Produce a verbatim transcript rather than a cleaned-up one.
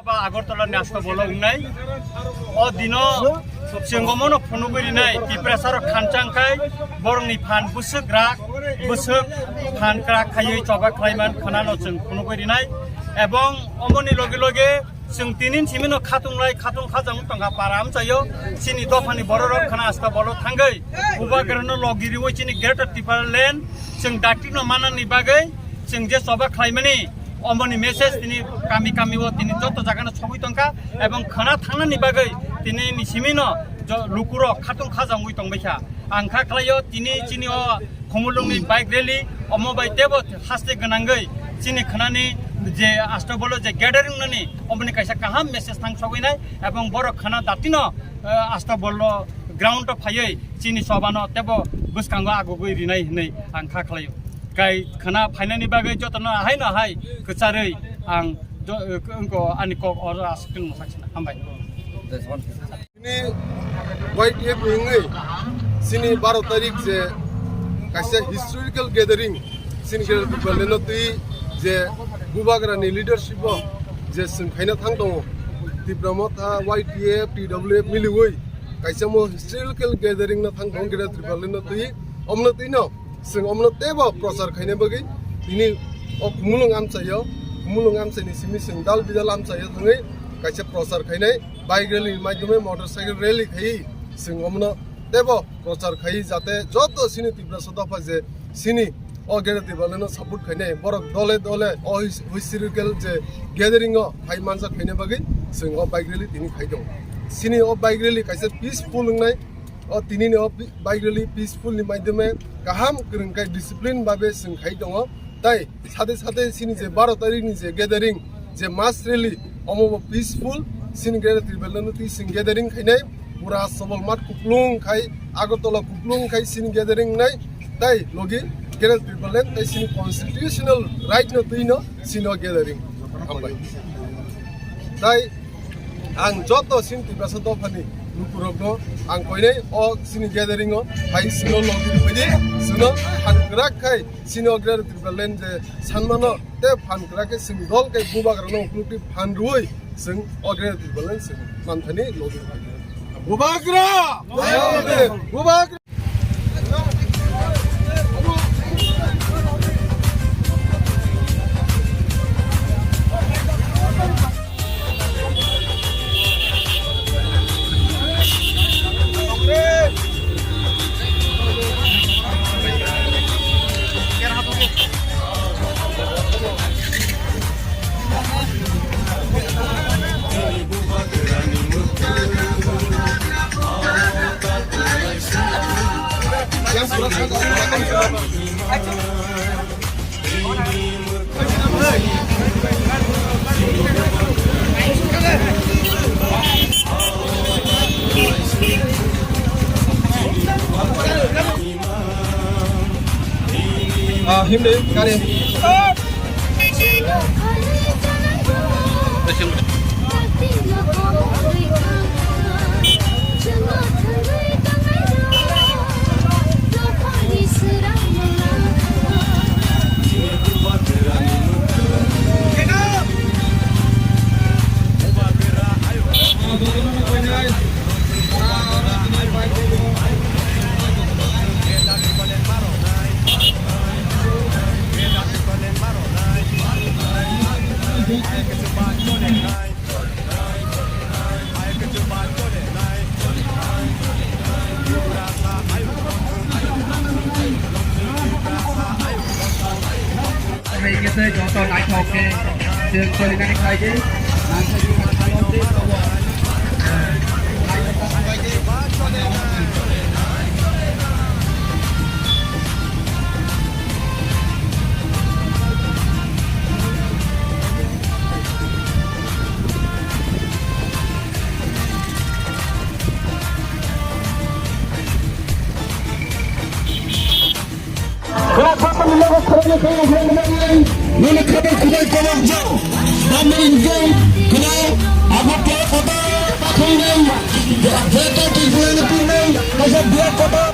Agartala ni Astabolo wngnai. O dino chwng omono phunugwi rinai, Tiprasa rok khanchang khai borokni phan bwswk rak, bwswk phan kwrak khaiwi choba khlaiman khwnano chwng phunugwi rinai. Ebong omoni loge loge chwng tinin simino khatung lai, khatung khajang tongkha para amchaio, chini dophani bororok khna Astabolo thangwi Bubagrano logi riwi chini Greater Tipraland chwng daktino manani bagwi chwng je choba khlaimani, omoni message tini kami kami o tini joto jagano sogwi tongkha, ebong khwna thangnani bagwi tini ni simino jo lukurok khatung khajangwi tongbaikha. Ang kha khlaio tini chini o Khumulungni bike rally, omo bai tebo haste gwnangwi chini khwnani je Astabolo je gathering nani omoni kaisa kaham message thang sogwi nai, ebong borok khwna datino, eh, Astabolo ground o phaiwi chini sobano tebo bwskango agugwi rinai hinwi ang kha khlaio. Kai khwna phainani bagwi jotono haino hai kwcharwi ang jo-, wngko ani kok oro aswk tongmo sakchina. Hambai. Chini Y T F ni wngwi chini baro tarik je kaisa historical gathering chini Greater Tipraland no twi je Bubagrani leadership o je chwng khaina thang tongo, Tipra Motha, Y T F, T W F miliwi kaisa mo historical gathering no thang tongo Greater Tipraland no twi, omno twi no. Chwng omno teibo prochar khaina bagwi tini o Khumulwng amchaio, Khumulwng amchaini simi chwng dal bidal amchaio thangwi kaisa prochar khainai bike rally ni maidhome motorcycle rally khaiwi chwng omno teibo prochar khaiwi jate joto chini Tiprasa dopha je chini o Greater Tipraland no support khainai borok dole dole o his-, historical je gathering o hai manjak khaina bagwi chwng o bike rally tini khai tongo. Chini o bike rally kaisa peaceful wngnai. O tinini o pi-, bike rally peaceful ni maidhome kaham kwrwng khe discipline babe chwng khai tongo. Tai sade sade chini je baro tarik ni je gathering, je mass rally, omo bo peaceful. Chini Greater Tipraland no twi chwng gathering khainai, pura Sobol Math kuplung khai, Agartala kuplung khai chini gathering nai. Tai logi Greater Tipraland tai chini constitutional right no twi no chini o gathering. Hambai. Tai ang joto chini Tiprasa dophani lukurokno ang koinai o chini gathering o hai chwngno logi rwbaidi chwngno phan kwrak khai chini o Greater Tipraland je sanmano tei phan kwrak khe chwng dol kai Bubagrano uklukti phan rwui chwng o Greater Tipraland chwng manthani logi rwbaidi. Bubagra! Bubagra! Ah, himdi, kari. Hai khe tei joto naithok khe chwng solinani khlai di. Nini khabar kubai kobok jo. Bamni jai kena apa pokok kata kau nai. Jatuh tu bulan tu nai. Masa dia kota.